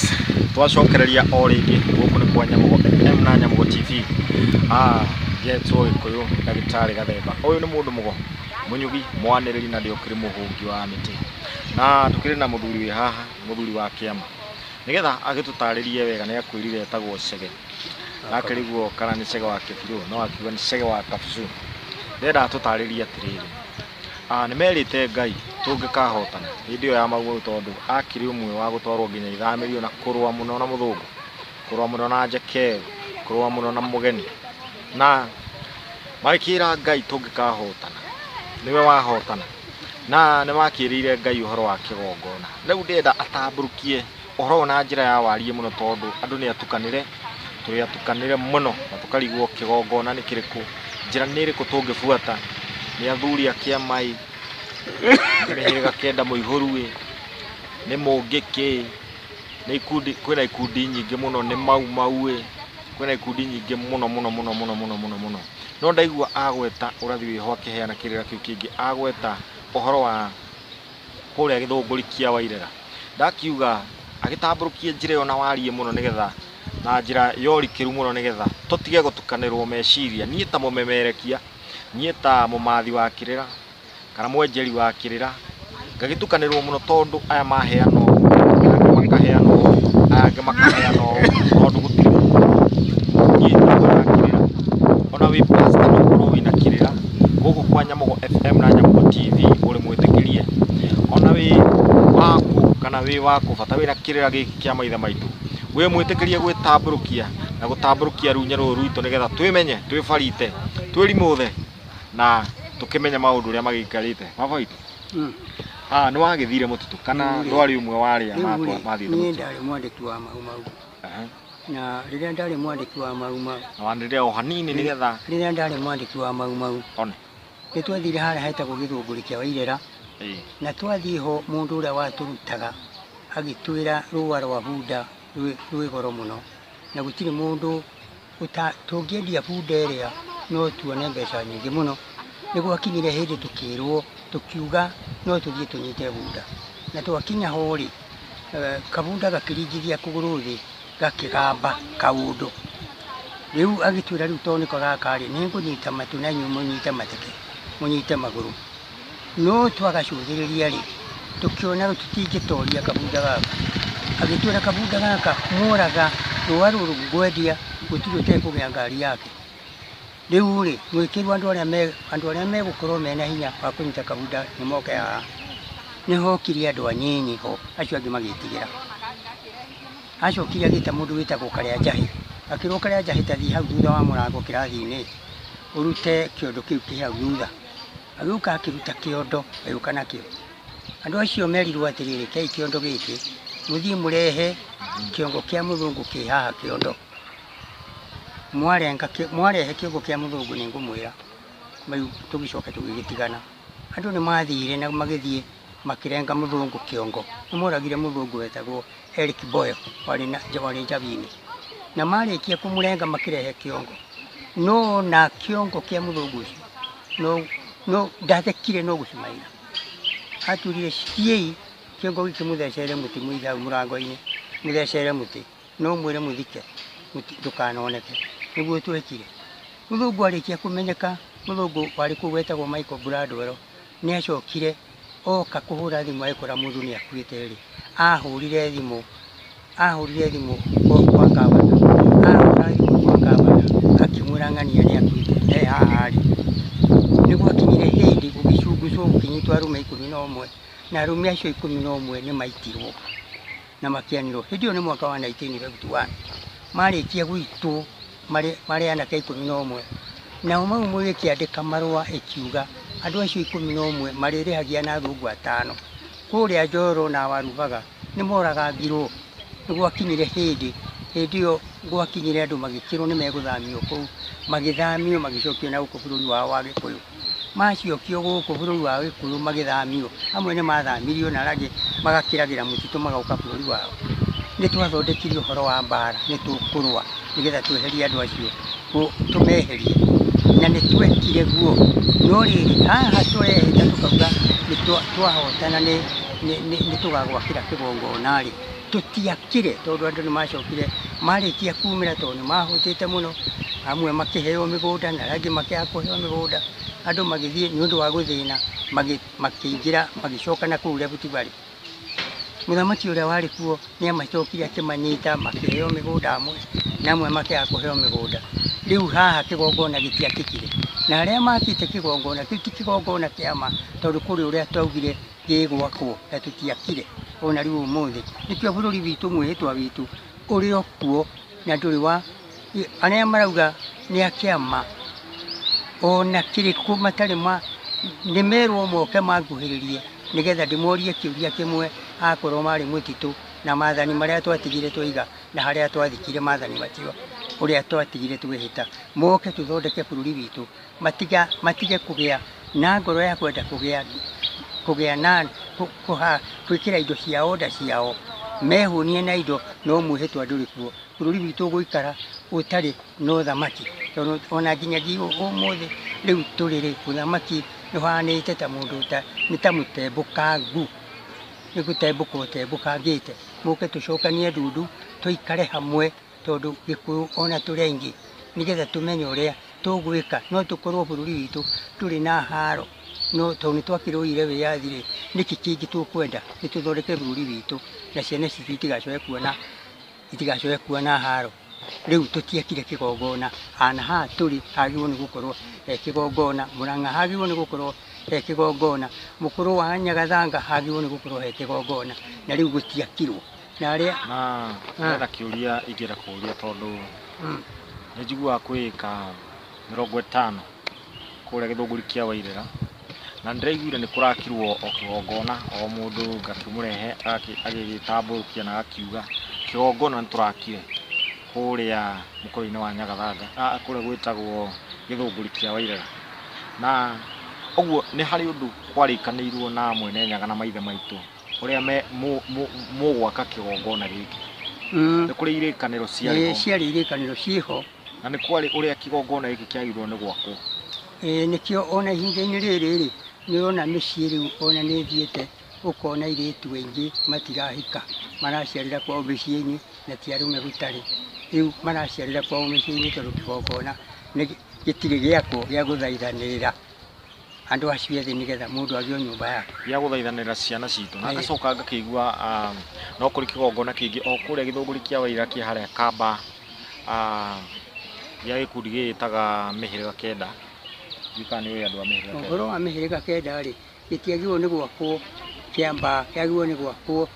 Yes, twacokereria o rĩngĩ gũkũ nĩ kwa Nyamugo FM na Nyamugo TV. Ngetwo Gĩkũyũ ndagĩtarĩ Gathemba. Ũyũ nĩ mũndũ mũgo, mũnyugi, mwanĩrĩri na ndĩũkĩrĩ mũhũngi wa mĩtĩ. Na tũkĩrĩ na mũthuri wĩ haha, mũthuri wa kĩama. Nĩgetha agĩtũtarĩrie wega nĩ akwĩrire etagwo Chege. Akĩrigwo kana nĩ Chege wa Kĩbirũ, no akiuga nĩ Chege wa Kabucu. Ndĩrenda atũtarĩrie atĩrĩrĩ, nĩ merĩte Ngai tũngĩkahotana hĩndĩ ĩyo ya Mau Mau tondũ akĩrĩ ũmwe wa gũtwarwo nginya ithamĩrio na kũrũa mũno na mũthũngũ, kũrũa mũno na Njekeru, kũrũa mũno na mũgeni. Na magĩkĩra Ngai tũngĩkahotana, nĩwe wahotana. Na nĩ makĩrĩire Ngai ũhoro wa kĩgongona. Rĩu ndĩrenda atambũrũkie ũhoro ũyũ na njĩra ya wariĩ mũno tondũ andũ nĩ atukanĩre, tũrĩ atukanĩre mũno na tũkarigwo kĩgongona nĩ kĩrĩkũ, njĩra nĩ ĩrĩkũ tũngĩbuata, nĩ athuri a kĩama ĩ, nĩ mĩhĩrĩga kenda mũihũru ĩ, nĩ mũngĩkĩ, nĩ ikundi, kwĩna ikundi nyingĩ mũno, nĩ Mau Mau ĩ, kwĩna ikundi nyingĩ mũno mũno mũno mũno mũno mũno mũno. No ndaigua agweta ũrathi wĩho akĩheana kĩrĩra kĩu kĩngĩ, agweta ũhoro wa kũrĩa gĩthũngũri kĩa Wairera. Ndakiuga agĩtambũrũkie njĩra ĩyo na wariĩ mũno nĩgetha na njĩra ya ũrikĩru mũno nĩgetha tũtige gũtukanĩrwo meciria. Niĩ ta mũmemerekia, niĩ ta mũmathi wa kĩrĩra kana mwenjeri wa kĩrĩra, ngagĩtukanĩrwo mũno tondũ aya maheana ũũ, aya angĩ makaheana ũũ, aya angĩ makaheana ũũ, tondũ gũtirĩ mũndũ ũnyitĩtwo na kĩrĩra. Ona wĩ pastor no ũkorwo wĩna kĩrĩra gũkũ kwa Nyamugo FM na Nyamugo TV ũrĩ mwĩtĩkĩrie. Ona wĩ waku kana wĩ waku bata wĩna kĩrĩra gĩkĩ kĩa maithe maitũ, wĩ mwĩtĩkĩrie gwĩtambũrũkia na gũtambũrũkia runya rũrũ rwitũ nĩgetha twĩmenye, twĩbarite, twĩrimũthe na tũkĩmenye maũndũ ũrĩa magĩikarĩte. Baba witũ, nĩ wagĩthire mũtitũ kana ndwarĩ ũmwe wa arĩa mathiĩte Niĩ mũtitũ? ndarĩ mwandĩki wa Mau Mau. Na rĩrĩa ndarĩ mwandĩki wa Mau Mau, Na wanĩrĩre o hanini nĩgetha rĩrĩa ndarĩ mwandĩki wa Mau Mau, one. nĩ twathire harĩa hetagwo gĩthũngũri kĩa Wairera, na twathiĩ ho mũndũ ũrĩa watũrutaga agĩtwĩra rũa rwa bunda rwĩ goro mũno, na gũtirĩ mũndũ tũngĩendia bunda ĩrĩa no tuone mbeca nyingĩ mũno. Nĩ gwakinyire hĩndĩ tũkĩrwo, tũkiuga no tũthiĩ tũnyite bunda. Na twakinya ho rĩ, kabunda gakĩringithia kũgũrũ thĩ gakĩgamba kaũndũ. Rĩu agĩtwĩra rĩu tondũ nĩko gaka rĩ, nĩ ngũnyita matũ na inyuĩ mũnyite mateke, mũnyite magũrũ. No twagacũthĩrĩria rĩ, tũkĩona tũtingĩtoria kabunda gaka. Agĩtwĩra kabunda gaka mworaga rũa rũrũ ngwendia gũtirĩ ũtekũgĩa ngari yake. Rĩu rĩ, mwĩkĩrwo andũ arĩa megũkorwo mena hinya wa kũnyita kabunda nĩ moke haha. Nĩ hokire andũ anyinyi ho, acio angĩ magĩtigĩra. Acokire agĩta mũndũ wĩtagwo Karĩa Njahĩ. Akĩrwo Karĩa Njahĩ ta thiĩ hau thutha wa mũrango kĩrathi-inĩ, ũrute kĩondo kĩu kĩ hau thutha. Agĩũka akĩruta kĩondo, agĩũka nakĩo. Andũ acio merirwo atĩrĩrĩ, kei kĩondo gĩkĩ, mũthiĩ mũrehe kĩongo kĩa mũthũngũ kĩ haha kĩondo. Mwarehe kĩongo kĩa mũthũngũ nĩ ngũmwĩra. Rĩu tũgĩcoka tũgĩgĩtigana. Andũ nĩ mathire na magĩthiĩ makĩrenga mũthũngũ kĩongo. Nĩ moragire mũthũngũ wetagwo Eric Boyo, warĩ Njabini. Na marĩkia kũmũrenga makĩrehe kĩongo. No na kĩongo kĩa mũthũngũ ũcio, no ndathekire no gũcumaira. Atwĩrire thiĩi kĩongo gĩkĩ mũthecere mũtĩ mũige hau mũrango-inĩ, mũthecere mũtĩ, no mwĩre mũthike, ndũkanoneke. Nĩguo twekire. Mũthũngũ arĩkia kũmenyeka, mũthũngũ warĩ kũu wetagwo Michael Bradwell, nĩ acokire oka kũhũra thimũ agĩkora mũndũ nĩ akuĩte rĩ, ahũrire thimũ, ahũrire thimũ kwa gavana, ahũra thimũ kwa gavana, akĩmwĩra ng'ania nĩ akuĩte, e haha rĩ. Nĩ gwakinyire hĩndĩ gũgĩcungucwo gũkĩnyitwo arũme 11, na arũme acio 11 nĩ maitirwo na makĩanĩrwo. Hĩndĩ ĩyo nĩ mwaka wa 1951. Marĩkia gũitwo marĩ anake 11. Nao Mau Mau ĩkĩandĩka marũa ĩkiuga andũ acio 11 marĩrĩhagia na athũngũ atano. Kũrĩa Njoro na Warubaga nĩ moragangirwo. Nĩ gwakinyire hĩndĩ, hĩndĩ ĩyo gwakinyire andũ magĩkĩrwo nĩ megũthamio kũu, magĩthamio magĩcokio na gũkũ bũrũri wao wa Gĩkũyũ. Macokio gũkũ bũrũri wa Gĩkũyũ magĩthamio, amwe nĩ mathamirio na arĩa angĩ magakĩragĩra mũtitũ magoka bũrũri wao. Nĩ twathondekire ũhoro wa mbara, nĩ tũkũrũa nĩgetha tweherie andũ acio, tũmeherie. Na nĩ twekire guo. No rĩrĩ, haha tũrehĩta tũkauga nĩ twahotana nĩ tũgagwakĩra kĩgongona rĩ. Tũtiakire tondũ andũ nĩ macokire marĩkia kumĩra tondũ nĩ mahũtĩte mũno, amwe makĩheo mĩgũnda na arĩa angĩ makĩaga kũheo mĩgũnda. Andũ magĩthiĩ nĩ ũndũ wa gũthĩna, makĩingĩra magĩcoka na kũu Rift Valley. Mũthamaki ũrĩa warĩ kuo nĩ amacokire akĩmanyita, makĩheo mĩgũnda amwe na amwe makĩaga kũheo mĩgũnda. Rĩu haha kĩgongona gĩtiakĩkire, na arĩa makĩte kĩgongona kĩu ti kĩgongona kĩa ma, tondũ kũrĩ ũrĩa twaugire gĩgwakwo na tũtiakire ona rĩu ũmũthĩ. Nĩkĩo bũrũri witũ mwĩhĩtwa witũ ũrĩ o kuo na ndũrĩ wa arĩa marauga nĩ a kĩama ona kĩrĩkũ matarĩ ma nĩ merwo moke manguhĩrĩrie nĩgetha ndĩmorie kĩũria kĩmwe akorwo marĩ mũtitũ na maathani marĩa twatigire twaiga na harĩa twathikire maathani macio ũrĩa twatigire twĩhĩta, moke tũthondeke bũrũri witũ, matige kũgĩa na ngoro ya kwenda kũgĩa na gwĩkĩra indo ciao nda ciao, mehũnie na indo no mwĩhĩtwa ndũrĩ kuo. Bũrũri witũ ũgũikara ũtarĩ na ũthamaki, tondũ ona nginyagia ũmũthĩ rĩu tũrĩ rĩ, ũthamaki nĩ ũhanĩte ta mũndũ nĩ ta mũtembũkangu, nĩ gũtembũka ũtembũkangĩte. Mũke tũcokanie ndundu tũikare hamwe, tondũ Gĩkũyũ ona tũrĩ aingĩ, nĩgetha tũmenye ũrĩa tũgwĩka. No tũkorwo bũrũri witũ ndũrĩ na haro, no tondũ nĩ twakĩrũire wĩyathi rĩ, nĩkĩ kĩngĩ tũkwenda? Nĩ tũthondeke bũrũri witũ na ciana citũ itigacoke kuona haro. Rĩu tũtiekire kĩgongona, ana haha tũrĩ hagĩrĩirwo nĩ gũkorwo he kĩgongona, Mũrang'a hagĩrĩirwo nĩ gũkorwo he kĩgongona, mũkũrũ wa Nyagathanga hagĩrĩirwo nĩ gũkorwo he kĩgongona, na rĩu gũtiakirwo. Na arĩa na hena kĩũria ingĩenda kũũria tondũ nĩ njiguaga kwĩ ĩka 50 kũrĩa Gĩthũngũri kĩa Wairĩra, na nĩndĩraiguire nĩ kũrakirwo o kĩgongona, o mũndũ ngakĩmũrehe agĩgĩtambũrũkia na agakiuga kĩgongona nĩ tũrakire kũrĩa mũkũrũ-inĩ wa Nyagathanga, kũrĩa gwĩtagwo Gĩthũngũri kĩa Wairĩra. Na ũguo nĩ harĩ ũndũ kwarĩkanĩirwo na Mwene Nyaga na maithe maitũ ũrĩa mũgwaka kĩgongona gĩkĩ. Nĩ kũrĩ irĩkanĩro ciarĩ ho. Ciarĩ irĩkanĩro ciĩho. Na nĩ kwarĩ ũrĩa kĩgongona gĩkĩ kĩagĩrĩirwo nĩ gwakwo. Nĩkĩo ona ihinda-inĩ rĩrĩ rĩ, nĩ ũrona mĩciĩ rĩu ona nĩ ĩthiĩte ũkona airĩtu aingĩ matirahika, maraciarĩra kwao mĩciĩ-inĩ na ti arũme gũtarĩ. Rĩu maraciarĩra kwao mĩciĩ-inĩ tondũ kĩgongona gĩtirĩ gĩakwo gĩa gũthaithanĩrĩra andũ acio ethĩ nĩgetha mũndũ agĩe nyũmba yake. Gĩa gũthaithanĩrĩra ciana citũ. Na ngacoka ngakĩigua no kũrĩ kĩgongona kĩngĩ o kũrĩa Gĩthũngũri kĩa Wairĩra kĩ harĩa Kamba, gĩa gĩkundi gĩgĩtaga mĩhĩrĩga kenda. Ndiũĩ kana nĩ ũĩ andũ a mĩhĩrĩga kenda. Ũhoro wa mĩhĩrĩga kenda rĩ, gĩtiagĩrĩirwo nĩ gwakwo Kĩambaa, kĩagĩrĩirwo nĩ gwakwo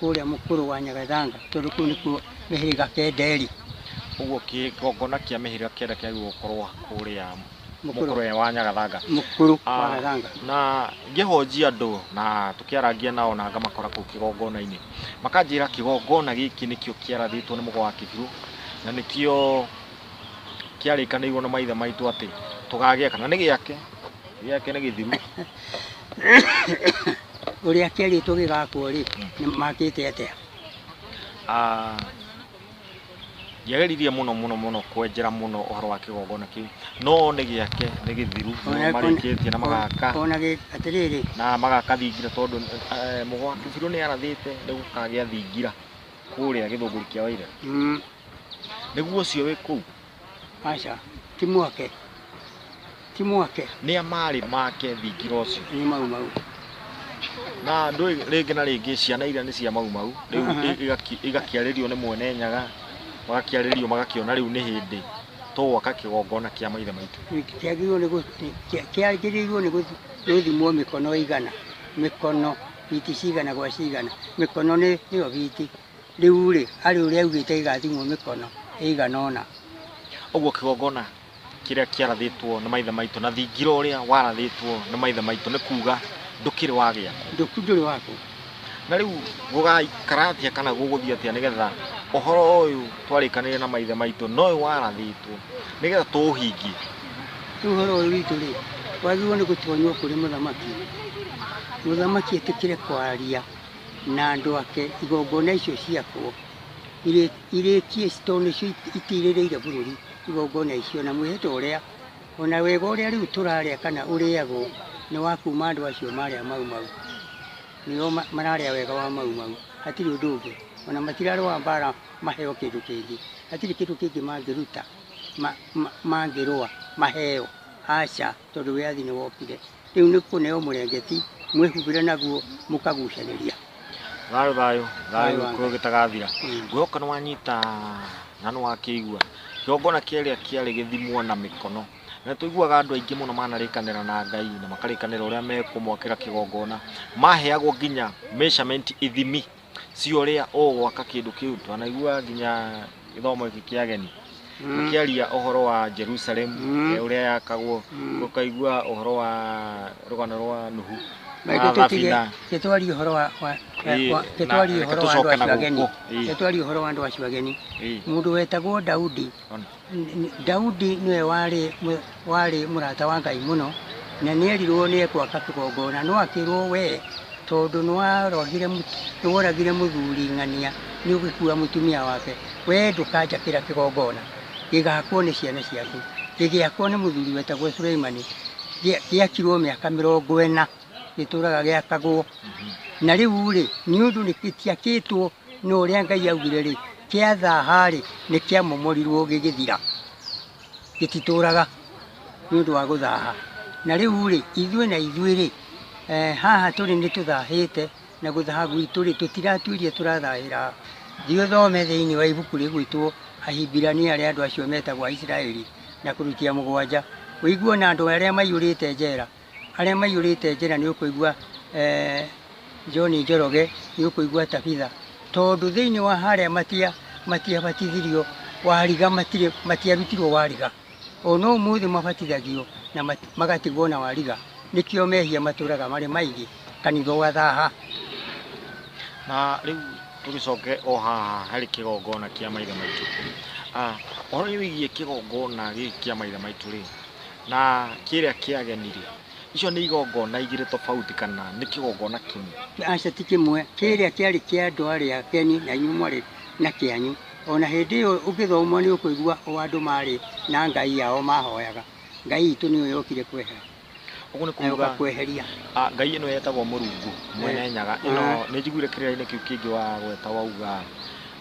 kũrĩa mũkũrũ wa Nyagathanga, tondũ kũu nĩkuo mĩhĩrĩga kenda ĩrĩ. Ũguo kĩgongona kĩa mĩhĩrĩga kenda kĩagĩrĩirwo gũkorwo kũrĩa mũkũrũ wa Nyagathanga. Mũkũrũ wa Nyagathanga. Na ngĩhonjia andũ na tũkĩarangia nao na ngamakora kũu kĩgongona-inĩ, makanjĩra kĩgongona gĩkĩ nĩkĩo kĩarathĩtwo nĩ mũgo wa Kĩbirũ, na nĩkĩo kĩarĩkanĩirwo na maithe maitũ atĩ tũgagĩaka, na nĩ gĩake, gĩake nĩ gĩthiru. Ũrĩa kĩarĩtwo gĩgakwo rĩ, nĩ makĩte atĩa? Ndiageririe mũno mũno mũno kwenjera mũno ũhoro wa kĩgongona kĩu, no nĩ gĩake, nĩ gĩthiru, nĩ marĩkĩtie na magaka. Ona atĩrĩrĩ. Na magaka thingira tondũ mũgo wa Kĩbirũ nĩ arathĩte nĩ gũkagĩa thingira kũrĩa Gĩthũngũri kĩa Wairĩra. Nĩguo ũcio wĩ kũu? Aca, ti mwake. Ti mwake. Nĩ a marĩ make thingira ũcio? Nĩ Mau Mau. Na ndũĩ rĩngĩ na rĩngĩ ciana iria nĩ cia Mau Mau, rĩu igakĩarĩrio nĩ Mwene Nyaga, magakĩarĩrio magakĩona rĩu nĩ hĩndĩ tũgwaka kĩgongona kĩa maithe maitũ. Kĩagĩrĩirwo nĩ gũthimwo mĩkono igana, mĩkono biti cigana gwa cigana, mĩkono nĩyo biti. Rĩu rĩ, harĩ ũrĩa augĩte ĩgathimwo mĩkono ĩigana ũna. Ũguo kĩgongona kĩrĩa kĩarathĩtwo nĩ maithe maitũ na thingira ũrĩa warathĩtwo nĩ maithe maitũ nĩ kuga ndũkĩrĩ wagĩakwo. Ndũrĩ wakwo. Na rĩu gũgaikara atĩa kana gũgũthiĩ atĩa nĩgetha ũhoro ũyũ twarĩkanĩire na maithe maitũ no ũyũ warathĩtwo nĩgetha tũũhingie? Rĩu ũhoro ũyũ witũ rĩ, wagĩrĩirwo nĩ gũtonywo kũrĩ mũthamaki. Mũthamaki etĩkĩre kwaria na andũ ake igongona icio ciakwo irĩkie tondũ nĩcio itirĩrĩire bũrũri igongona icio na mwĩhĩtwa ũrĩa ona wega ũrĩa rĩu tũrarĩa kana ũrĩagwo nĩ wa kuma andũ acio marĩa Mau Mau. Nĩo mararĩa wega wa Mau Mau, hatirĩ ũndũ ũngĩ. Ona matirarũa mbara maheo kĩndũ kĩngĩ. Hatirĩ kĩndũ kĩngĩ mangĩruta, mangĩrũa maheo. Aca, tondũ wĩyathi nĩ wokire. Rĩu nĩ kũneo mũrengeti, mwĩhumbĩre naguo mũkagucanĩria. Thayũ thayũ thayũ Thayũ wa kũrĩ Ngai. gĩtagathira. Ngwĩhoka nĩ wanyita na nĩ wakĩigua. Kĩgongona kĩrĩa kĩarĩ gĩthimwo na mĩkono. Na tũiguaga andũ aingĩ mũno manarĩkanĩra na Ngai na makarĩkanĩra ũrĩa mekũmwakĩra kĩgongona. Maheagwo nginya measurement, ithimi cia ũrĩa ũgwaka kĩndũ kĩu. Twanaigua nginya gĩthomo gĩkĩ kĩa ageni ũkĩaria ũhoro wa Jerusalem, ũrĩa yakagwo, ũkaigua ũhoro wa rũgano rwa Nuhu Reke na tũtige thabina. gĩtwarie ũhoro wa Na gĩtwarie reke ũhoro wa andũ tũcoke na acio ageni. gũkũ. Gĩtwarie ũhoro wa andũ acio ageni. Mũndũ wetagwo Daudi. Ona. Daudi nĩwe warĩ mũrata wa Ngai mũno, na nĩerirwo nĩ egwaka kĩgongona, no akĩrwo we tondũ nĩworagire mũthuri ng'ania nĩ ũgĩkua mũtumia wake, we ndũkanjakĩra kĩgongona, gĩgakwo nĩ ciana ciaku. Gĩgĩakwo nĩ mũthuri wetagwo Suleimani, gĩakirwo mĩaka 40, gĩtũraga gĩakagwo. Na rĩu rĩ, nĩ ũndũ nĩ gĩtiakĩtwo na ũrĩa Ngai augire rĩ, kĩathaha rĩ, nĩ kĩamomorirwo gĩgĩthira, gĩtitũraga nĩ ũndũ wa gũthaha. Na rĩu rĩ, ithuĩ na ithuĩ rĩ, haha tũrĩ nĩ tũthahĩte, na gũthaha gwitũ rĩ, tũtiratuĩria tũrathahĩra. Thiĩ ũthome thĩinĩ wa ibuku rĩgwĩtwo Ahibirania arĩa andũ acio metagwo Aisiraeli na kũrutia 7. Ũigue na andũ arĩa maiyũrĩte njera. Arĩa maiyũrĩte njera nĩ ũkũigua John Njoroge, nĩ ũkũigua Tabitha. Tondũ thĩinĩ wa harĩa matiabatithirio wariga, matiarutirwo wariga. Ona ũmũthĩ mabatithagio na magatigwo na wariga. Nĩkĩo mehia matũraga marĩ maingĩ, kanitha ũgathaha. Na rĩu tũgĩcoke o haha harĩ kĩgongona kĩa maithe maitũ. Ũhoro wĩgiĩ kĩgongona gĩkĩ kĩa maithe maitũ rĩ, na kĩrĩa kĩa ageni rĩ, icio nĩ igongona igĩrĩ tofauti kana nĩ kĩgongona kĩmwe? Aca, ti kĩmwe. Kĩrĩa kĩarĩ kĩa andũ arĩa ageni na inyuĩ mwarĩ na kĩanyu. Ona hĩndĩ ĩyo ũngĩthoma nĩ ũkũigua o andũ marĩ na Ngai yao mahoyaga. Ngai itũ nĩyo yokire kwehera. Ũguo nĩ Na kuga yũka kweheria. Ngai ĩno yetagwo Mũrungu mwene Nyaga. Ĩno nĩ njiguire kĩrĩra-inĩ kĩu kĩngĩ wa gweta wauga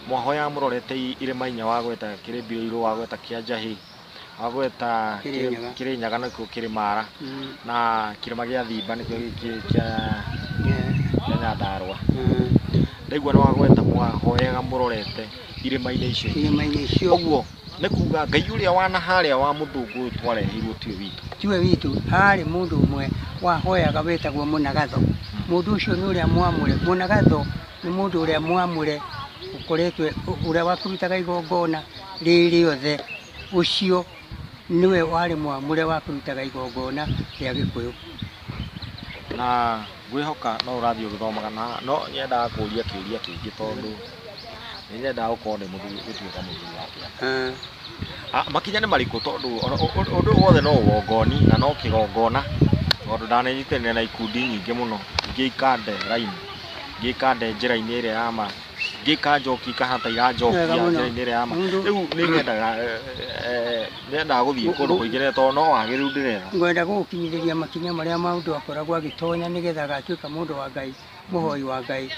mwahoya mũrorete irĩma inya, wagweta Kĩrĩmbirũ, wagweta kĩa Njahĩ, wagweta Kĩrĩnyaga. Kĩrĩnyaga nĩkĩo Kĩrĩmara, na kĩrĩma gĩa Thimba nĩkĩo gĩkĩ kĩa Nyandarũa. Ndaigua nĩ wagweta mwahoyaga mũrorete irĩma-inĩ icio. Irĩma-inĩ icio. Ũguo nĩ kuga Ngai ũrĩa wana harĩa wa mũthũngũ ũyũ twareheirwo tiwe witũ. Tiwe witũ. Harĩ mũndũ ũmwe wahoyaga wetagwo Mũnagatho. Mũndũ ũcio nĩ ũrĩa mwamũre. Mũnagatho nĩ mũndũ ũrĩa mwamũre ũkoretwo ũrĩa wakũrutaga igongona rĩrĩothe. Ũcio nĩwe warĩ mwamũre wa kũrutaga igongona rĩa Gĩkũyũ. Na ngwĩhoka no ũrathiĩ ũgĩthomaga, na no nyendaga kũũria kĩũria kĩngĩ tondũ nĩ nyendaga gũkorwo ndĩ mũthuri, gũtuĩka mũthuri wa kĩama. Makinya nĩ marĩkũ? Tondũ ũndũ wothe no ũgongoni na no kĩgongona, tondũ ndanenyitanĩra na ikundi nyingĩ mũno, ingĩ ikande raini, ingĩ ikande njĩra-inĩ ĩrĩa ya ma, ingĩ ikanjokia ikahana ta iranjokia Wega mũno. njĩra-inĩ ĩrĩa ya ma. Mũndũ- Rĩu nĩ nyendaga gũthiĩ kũndũ kũingĩ tondũ no wagĩrĩru ndĩretha. Ngwenda gũgũkinyithĩria makinya marĩa mũndũ akoragwo agĩtonya nĩgetha agatuĩka mũndũ wa Ngai, mũhoi wa Ngai.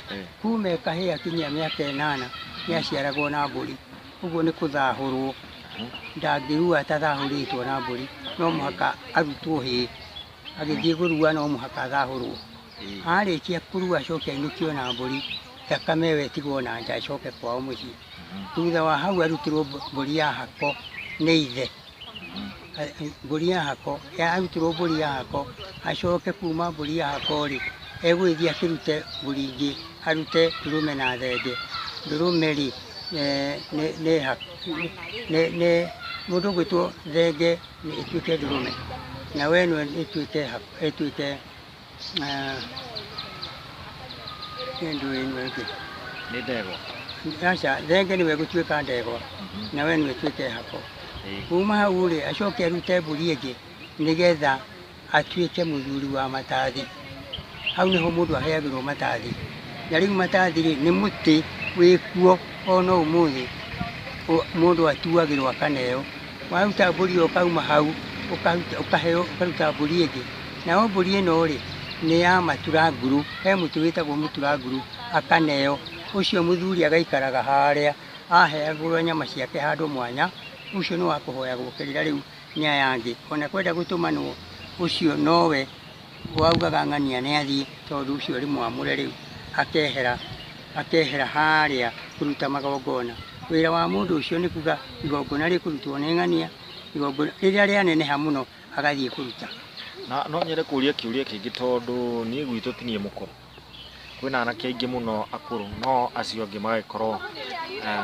Kuma kahĩĩ akinyia mĩaka 8 nĩaciaragwo na mbũri. Ũguo nĩ kũthahũrwo. Ndangĩrua atathahũrĩtwo na mbũri, no mũhaka arutwo hĩĩ. Agĩthiĩ kũrua no mũhaka athahũrwo. Arĩkia kũrua acoke ainũkio na mbũri, thakame ĩyo ĩtigwo na nja acoke kwao mũciĩ. Thutha wa hau arutirwo mbũri ya hako nĩ ithe. Mbũri ya hako, arutirwo mbũri ya hako, acoke kuma mbũri ya hako rĩ, egũgĩthiĩ akĩrute mbũri ingĩ, arute ndũrũme na thenge. Ndũrũme rĩ, nĩ mũndũ ũgwĩtwo thenge nĩ ĩtuĩke ndũrũme, na we ĩno ĩtuĩke hako, ĩtuĩke, nĩ ndũĩ ĩno ĩngĩ. Nĩ ndegwa. Aca, thenge nĩwe ĩgũtuĩka ndegwa, na we nĩwe ĩtuĩke hako. Kuma hau rĩ, acoke arute mbũri ĩngĩ nĩgetha atuĩke mũthuri wa matathi. Hau nĩho mũndũ aheagĩrwo matathi. Na rĩu matathi rĩ, nĩ mũtĩ wĩkuo ona ũmũthĩ, mũndũ atuagĩrwo akaneo. Waruta mbũri ĩyo ũkauma hau, ũkaheo, ũkaruta mbũri ĩngĩ. Nayo mbũri ĩno rĩ, nĩ ya maturanguru. He mũtĩ wĩtagwo mũturanguru, akaneo. Ũcio mũthuri agaikaraga harĩa aheagwo nyama ciake handũ mwanya, ũcio nĩ wa kũhoyagwo kĩrĩra rĩu nĩ aya angĩ. Ona kwenda gũtũmanwo ũcio nowe waugaga ng'ania nĩ athiĩ, tondũ ũcio ũrĩ mwamũre rĩu akehera harĩa kũruta magongona. Wĩra wa mũndũ ũcio nĩ kuga igongona rĩkũrutwo nĩ ng'ania, igongona rĩrĩa rĩaneneha mũno agathiĩ kũruta. Na no nyende kũria kĩũria kĩngĩ tondũ niĩ gwitũ ti niĩ mũkũrũ, kwĩna anake aingĩ mũno akũrũ, no acio angĩ magagĩkorwo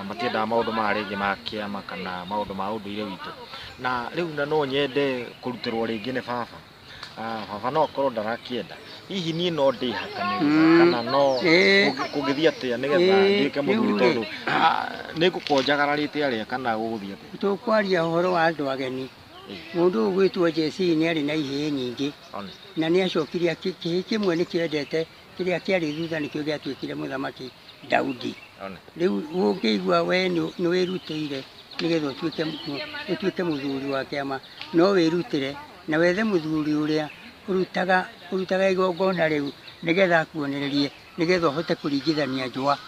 matiendaga maũndũ maya rĩngĩ ma kĩama kana maũndũ ma ũndũire witũ. Na rĩu na no nyende kũrutĩrwo rĩngĩ nĩ baba. Baba no akorwo ndarakĩenda, hihi niĩ no ndĩhakanĩrĩre kana no kũngĩthiĩ atĩa nĩgetha nduĩke mũthuri, tondũ nĩ ngũkorwo njagararĩte arĩa kana gũgũthiĩ atĩa? Tũkwaria ũhoro wa andũ ageni. Mũndũ ũyũ ũgwĩtwo Jesse nĩ arĩ na ihĩĩ nyingĩ, na nĩ acokirie kĩhĩĩ kĩmwe nĩ kĩendete kĩrĩa kĩarĩ thutha nĩkĩo gĩatuĩkire mũthamaki Daudi. Rĩu ũngĩigua we nĩ wĩrutĩire nĩgetha ũtuĩke mũthuri wa kĩama, no wĩrutĩre na wethe mũthuri ũrĩa ũrutaga igongona rĩu nĩgetha akuonererie, nĩgetha ũhote kũringithania njũa,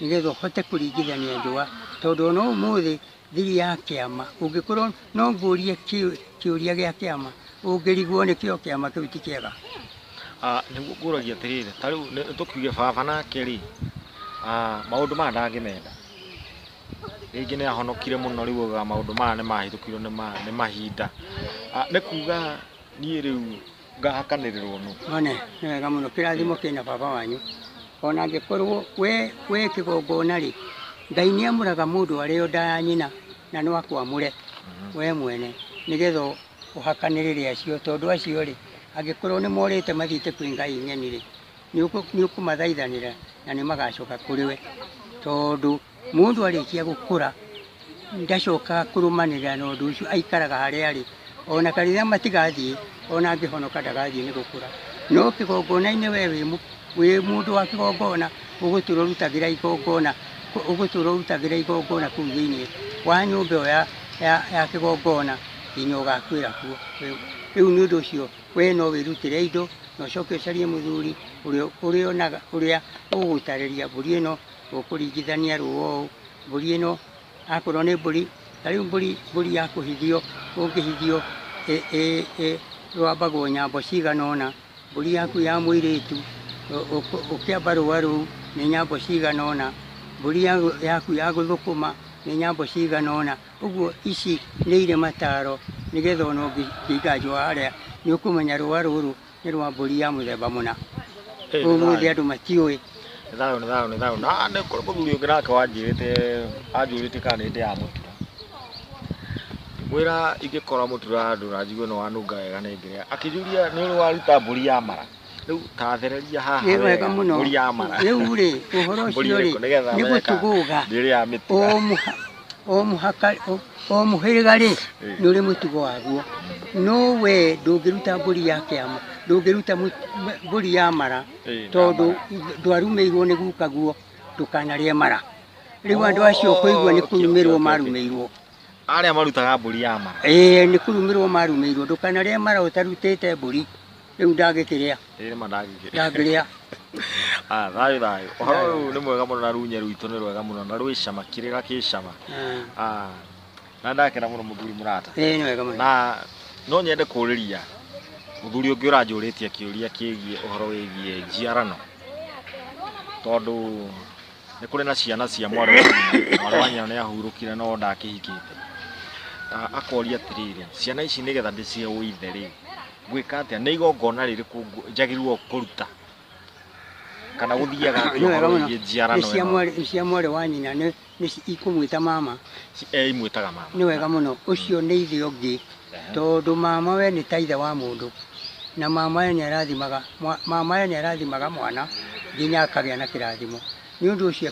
nĩgetha ũhote kũringithania njũa, tondũ ona ũmũthĩ thiri ya kĩama ũngĩkorwo no ngũrie kĩũria gĩa kĩama ũngĩrigwo nĩkĩo kĩama kĩu ti kĩega. Nĩguo ngũragia atĩrĩrĩ, ta rĩu tũkiuge baba nake rĩ, maũndũ maya ndangĩmenda, rĩngĩ nĩ ahonokire mũno rĩu augaga maũndũ maya nĩ mahĩtũkirwo nĩ mahinda. Nĩ kuga niĩ rĩu ngahakanĩrĩrwo nũ? One, nĩ wega mũno, kĩrathimo kĩna baba wanyu. Ona angĩkorwo we kĩgongona rĩ, Ngai nĩ amũraga mũndũ arĩ o nda ya nyina na no akwamũre we mwene nĩgetha ũhakanĩrĩre acio, tondũ acio rĩ angĩkorwo nĩ morĩte mathiĩte kwĩ Ngai ng'eni rĩ, nĩ ũkũmathaithanĩra na nĩ magacoka kũrĩ we, tondũ mũndũ arĩkia gũkũra ndacokaga kũrũmanĩrĩra na ũndũ ũcio, aikaraga harĩa arĩ, ona kanitha matigathiĩ, ona angĩhonoka ndagathiĩ nĩ gũkũra. No kĩgongona-inĩ we wĩ mũndũ wa kĩgongona, ũgũtũra ũrutagĩra igongona, ũgũtũra ũrutagĩra igongona kũu thĩinĩ wa nyũmba ĩyo ya kĩgongona nginya ũgakuĩra kuo. Rĩu nĩ ũndũ ũcio we no wĩrutĩre indo na ũcoke ũcarie mũthuri ũrĩa ũrĩa ũgũgũtarĩria mbũri ĩno ũkũringithania rũa ũũ, mbũri ĩno akorwo nĩ mbũri, ta rĩu mbũri ya kũhithio, ũngĩhithio rwambagwo nyambo cigana ũna, mbũri yaku ya mũirĩtu ũkĩamba rũa rũu nĩ nyambo cigana ũna, mbũri yaku ya gũthũkũma nĩ nyambo cigana ũna. Ũguo ici nĩ irĩ mataro nĩgetha ona ũngĩiga njũa harĩa nĩ ũkũmenya rũa rũrũ nĩ rwa mbũri ya mũthemba mũna. Ũmũthĩ andũ matiũĩ. Nĩ thayũ, nĩ thayũ, nĩ thayũ. Na nĩ kũrĩ mũthuri ũngĩ nake wanjĩrĩte, anjũrĩte kana nĩ ndĩ ya mũtura. Ngĩmwĩra ingĩkora mũtura handũ na njigue nĩ wanunga wega nĩ ngĩrĩa. Akĩnjũria nĩ ũrĩ waruta mbũri ya mara. Rĩu ta thereria haha Nĩ wega mũno. Mbũri ya mara. Rĩu rĩ, ũhoro ũcio rĩ, nĩ gũtugũga. Ndĩrĩ ya mĩtura. O mũhĩrĩga rĩ, nĩ ũrĩ mũtugo waguo. No we ndũngĩruta mbũri ya kĩama, ndũngĩruta mbũri ya mara, tondũ ndwarumĩirwo nĩ gukaguo ndũkanarĩe mara. Rĩu andũ acio kũigua nĩ kũrumĩrwo marumĩirwo. Arĩa marutaga mbũri ya mara. Ĩĩ, nĩ kũrumĩrwo marumĩirwo, ndũkanarĩe mara ũtarutĩte mbũri. Rĩu ndangĩkĩrĩa. Ĩĩ, nĩma ndangĩkĩrĩa. Ndangĩrĩa. Thayũ, thayũ. Ũhoro ũyũ nĩ mwega mũno na runye rwitũ nĩ rwega mũno na rwĩ cama, kĩrĩra kĩ cama. Na ndakena mũno mũthuri mũrata. Ĩĩ, nĩ wega mũno. Na no nyende kũũrĩria mũthuri ũngĩ ũranjũrĩtie kĩũria kĩgiĩ ũhoro wĩgiĩ njiarano, tondũ nĩ kũrĩ na ciana cia mwarĩ wa nyina. Mwarĩ wa nyina nĩ ahurũkire no ndakĩhikĩte. Akoria atĩrĩrĩ, ciana ici nĩgetha ndĩcihe ũithe rĩ, ngwĩka atĩa? Nĩ igongona rĩrĩkũ njagĩrĩirwo kũruta? Kana gũthiaga atĩa Nĩ wega ũhoro mũno. wĩgiĩ njiarano Nĩ ĩno? cia mwarĩ wa nyina, nĩ ikũmwĩta mama. Imwĩtaga mama. Nĩ wega mũno. Ũcio nĩ ithe ũngĩ, tondũ mama we nĩ ta ithe wa mũndũ, na mama we nĩ arathimaga, mama we nĩ arathimaga mwana nginya akagĩa na kĩrathimo. Nĩ ũndũ ũcio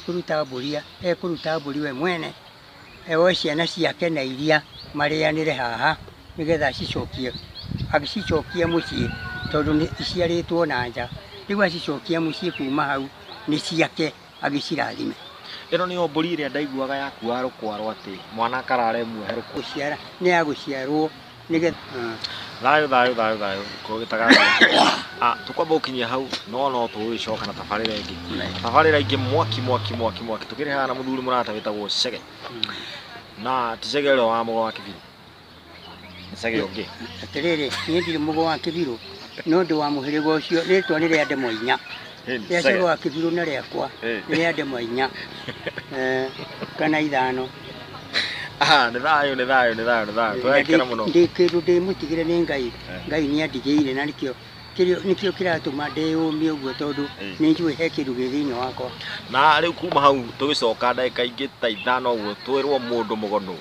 ekũruta mbũri we mwene, oe ciana ciake na iria marĩanĩre haha nĩgetha agĩcicokie mũciĩ, tondũ nĩ iciarĩtwo na nja. Rĩu acicokia mũciĩ kuma hau nĩ ciake agĩcirathime. Ĩno nĩyo mbũri ĩrĩa ndaiguaga yakuaga rũkwaro atĩ mwana akarare muohe rũkwaro. Gũciara nĩ ya gũciarwo nĩgetha. Thayũ thayũ thayũ thayũ kũgĩtagathira. Tũkwamba gũkinyia hau no tũgũgĩcoka na tabarĩra ĩngĩ. Tabarĩra ĩngĩ mwaki mwaki mwaki mwaki tũkĩrĩ haha na mũthuri mũrata wĩtagwo Chege. Na ti Chege ũrĩa wa Mũgo wa Kĩbirũ. Nĩ Chege ũngĩ. Atĩrĩrĩ, niĩ ndirĩ Mũgo wa Kĩbirũ, no ndĩ wa mũhĩrĩga ũcio, rĩtwa nĩ rĩa ndemwa inya. Rĩa Chege wa Kĩbirũ na rĩakwa nĩ rĩa ndemwa inya kana ithano. Nĩ thayũ nĩ thayũ nĩ thayũ nĩ thayũ. Tũgakena mũno. Ndĩ kĩndũ ndĩmũtigĩre nĩ Ngai. Ngai nĩ andigĩire na nĩkĩo nĩkĩo kĩratũma ndĩyũmie ũguo tondũ nĩ njũĩ he kĩndũ gĩ thĩinĩ wakwa. Na rĩu kuma hau tũgĩcoka ndagĩka ingĩ ta ithano ũguo twĩrwo mũndũ mũgono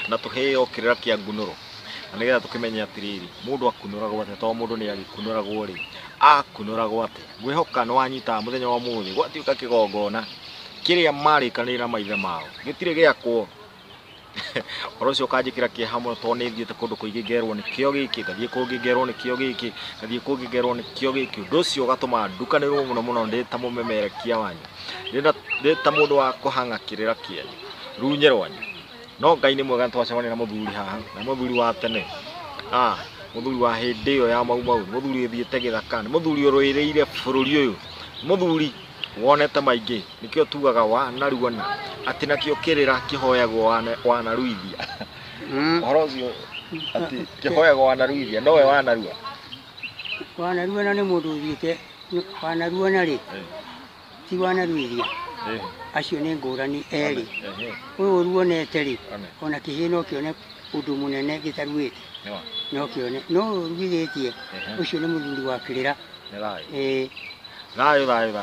na tũheo kĩrĩra kĩa ngunũro na nĩgetha tũkĩmenye atĩrĩrĩ mũndũ akunũragwo atĩa tondũ mũndũ nĩ agĩkunũragwo rĩ akunũragwo atĩa. Ngwĩhoka nĩ wanyita mũthenya wa ũmũthĩ gwatuĩka kĩgongona kĩrĩa marĩkanĩire na maithe mao gĩtirĩ gĩakwo. Ũhoro ũcio ũkanjĩkĩra kĩeha mũno tondũ nĩ thiĩte kũndũ kũingĩ ngerwo nĩkĩo gĩkĩ, ngathiĩ kũngĩ ngerwo nĩkĩo gĩkĩ, ngathiĩ kũngĩ ngerwo nĩkĩo gĩkĩ. Ũndũ ũcio ũgatũma ndukanĩrwo mũno mũno ndĩ ta mũmemerekia wanyu, ndĩ ta mũndũ wa kũhang'a kĩrĩra kĩanyu, runye rwanyu. No Ngai nĩ mwega twacemania na mũthuri haha, na mũthuri wa tene. Mũthuri wa hĩndĩ ĩyo ya Mau Mau, mũthuri ũthiĩte gĩthaka, nĩ mũthuri ũrũĩrĩire bũrũri ũyũ, mũthuri wonete maingĩ, nĩkĩo tugaga wanaruana atĩ nakĩo kĩrĩra kĩhoyagwo wanaruithia. Ũhoro ũcio atĩ kĩhoyagwo wanaruithia, nowe wanarua. Wanaruana nĩ mũndũ ũthiĩte, wanaruana rĩ, ti wanaruithia. Acio nĩ ngũrani erĩ. Ũyũ ũruonete rĩ, ona kĩhĩĩ no kĩone ũndũ mũnene gĩtaruĩte. No kĩone. No ũyũ ũruithĩtie, ũcio nĩ mũthuri wa kĩrĩra. Thayũ thayũ thayũ.